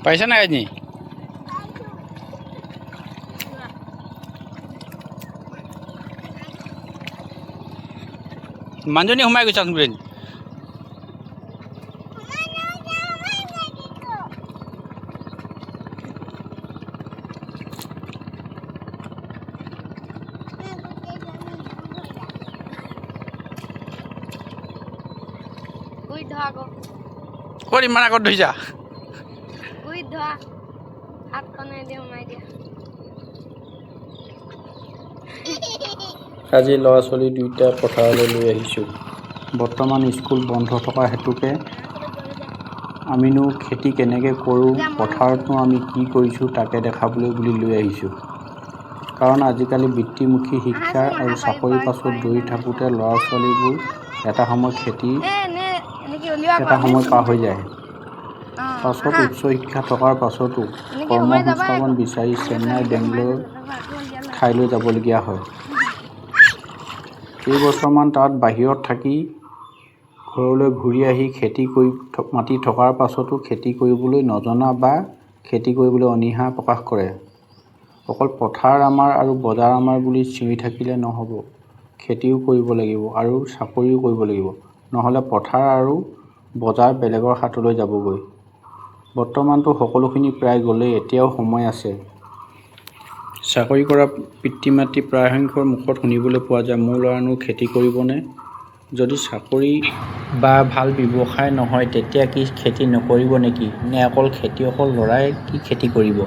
পাইছা নাই আজি? মানুহজনী সোমাই গৈছাচোন গোটেইজনী। গুৰিত ধৰা আকৌ। ক'ত ইমান আগত ধৰিছা? গুৰিত ধৰা, হাতখনে দি সোমাই দিয়া। আজি ল'ৰা ছোৱালী দুয়োটা পথাৰলৈ লৈ আহিছোঁ। বৰ্তমান স্কুল বন্ধ থকা হেতুকে আমিনো খেতি কেনেকৈ কৰোঁ, পথাৰতনো আমি কি কৰিছোঁ, তাকে দেখাবলৈ বুলি লৈ আহিছোঁ। কাৰণ আজিকালি বৃত্তিমুখী শিক্ষা আৰু চাকৰিৰ পাছত দৌৰি থাকোঁতে ল'ৰা ছোৱালীবোৰ এটা সময় খেতি এ নে এনেকে উলিওৱা আকৌ। এটা সময় পাৰ হৈ যায়। অঁ, পাছত আহা। উচ্চ শিক্ষা থকাৰ পাছতো এনেকে সোমাই যাবা কৰ্মসংস্থাপন আকৌ। বিচাৰি চেন্নাই, বেংগলোৰ যাবা আকৌ, উলিয়ালা। ঠাইলৈ যাবলগীয়া হয়। কেইবছৰমান তাত বাহিৰত থাকি ঘৰলৈ ঘূৰি আহি খেতি কৰি মাটি থকাৰ পাছতো খেতি কৰিবলৈ নজনা বা খেতি কৰিবলৈ অনীহা প্ৰকাশ কৰে। অকল পথাৰ আমাৰ আৰু বজাৰ আমাৰ বুলি চিঞৰি থাকিলে নহ'ব। খেতিও কৰিব লাগিব আৰু চাকৰিও কৰিব লাগিব। নহ'লে পথাৰ আৰু বজাৰ বেলেগৰ হাতলৈ যাবগৈ। বৰ্তমানতো সকলোখিনি প্ৰায় গ'লেই, এতিয়াও সময় আছে। চাকৰি কৰা পিতৃ মাতৃ প্ৰায়সংখ্যৰ মুখত শুনিবলৈ পোৱা যায়, মোৰ ল'ৰানো খেতি কৰিবনে? যদি চাকৰি বা ভাল ব্যৱসায় নহয়, তেতিয়া কি খেতি নকৰিব নেকি? নে অকল খেতিয়কৰ ল'ৰাই কি খেতি কৰিব?